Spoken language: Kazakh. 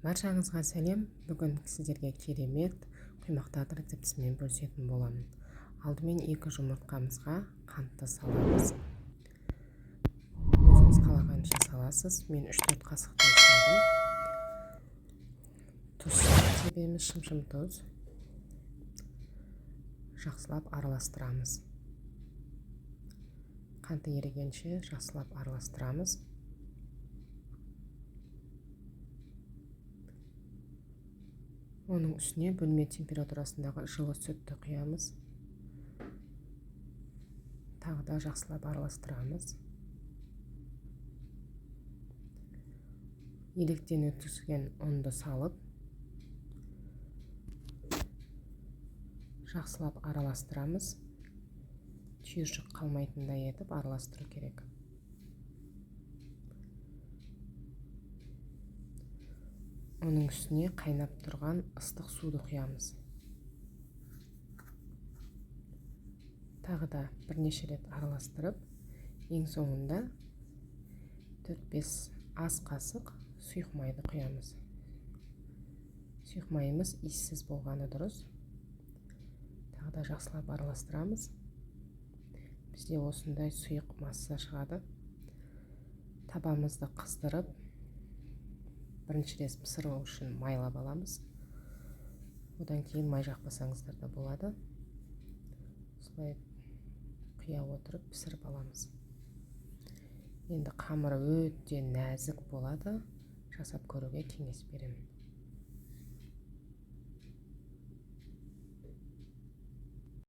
Баршаңызға сәлем. Бүгін сіздерге керемет құймақтардың рецептісімен бөлісетін боламын. Алдымен 2 жұмыртқамызға қантты саламыз. Өзіңіз қалағанша саласыз. Мен 3-4 қасықтай салдым. Тұз себеміз, шымшым тұз. Жақсылап араластырамыз. Қанты ерігенше жақсылап араластырамыз. Оның үстіне бөлме температурасындағы жылы сүтті құямыз. Тағы да жақсылап араластырамыз. Електен өткізген ұнды салып, жақсылап араластырамыз. Түйіршік қалмайтындай етіп араластыру керек. Оның үстіне қайнап тұрған ыстық суды құямыз. Тағы да бірнеше рет араластырып, ең соңында 4-5 ас қасық сұйық майды құямыз. Сұйық майымыз иіссіз болғаны дұрыс. Тағы да жақсылап араластырамыз. Бізде осындай сұйық масса шығады. Табамызды қыздырып, бірінші рет пісіру үшін майлап аламыз. Одан кейін май жақпасаңыздар да болады. Осылай құя отырып пісіріп аламыз. Енді қамыры өте нәзік болады. Жасап көруге кеңес беремін.